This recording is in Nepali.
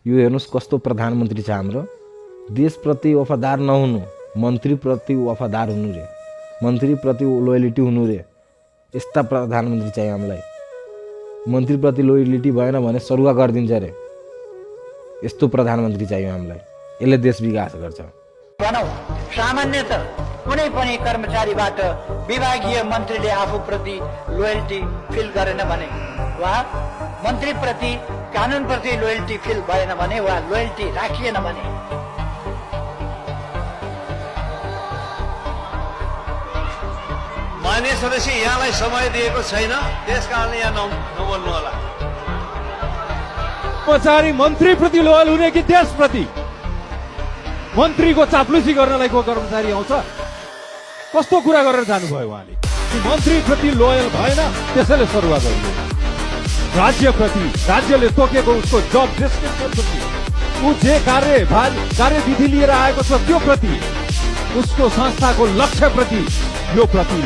यो हेर्नुहोस् कस्तो प्रधानमन्त्री छ हाम्रो। देशप्रति वफादार नहुनु, मन्त्रीप्रति वफादार हुनु रे, मन्त्रीप्रति लोयलिटी हुनु रे। यस्ता प्रधानमन्त्री चाहियो हामीलाई। मन्त्रीप्रति लोयलिटी भएन भने सरुवा गरिदिन्छ रे। यस्तो प्रधानमन्त्री चाहियो हामीलाई। यसले देश विकास गर्छ। भनौँ सामान्यतः कुनै पनि कर्मचारीबाट विभागीय मन्त्रीले आफूप्रति लोयल्टी फिल गरेन भने वा मन्त्रीप्रति कानुनप्रति लोयल्टी फिल भएन भने वा लोयल्टी राखिएन भने मान्य सदस्य यहाँलाई समय दिएको छैन, त्यस कारणले यहाँ नबोल्नु होला। कर्मचारी मन्त्रीप्रति लोयल हुने कि देशप्रति? मन्त्रीको चाप्लुसी गर्नलाई को कर्मचारी आउँछ? कस्तो कुरा गरेर जानुभयो उहाँले? मन्त्रीप्रति लोयल भएन, त्यसैले सरुवा गरियो। राज्यप्रति, राज्यले तोकेको उसको जब डिस्क्रिप्सनप्रति, ऊ जे कार्यविधि लिएर आएको छ त्यो प्रति, उसको संस्थाको लक्ष्यप्रति, यो प्रति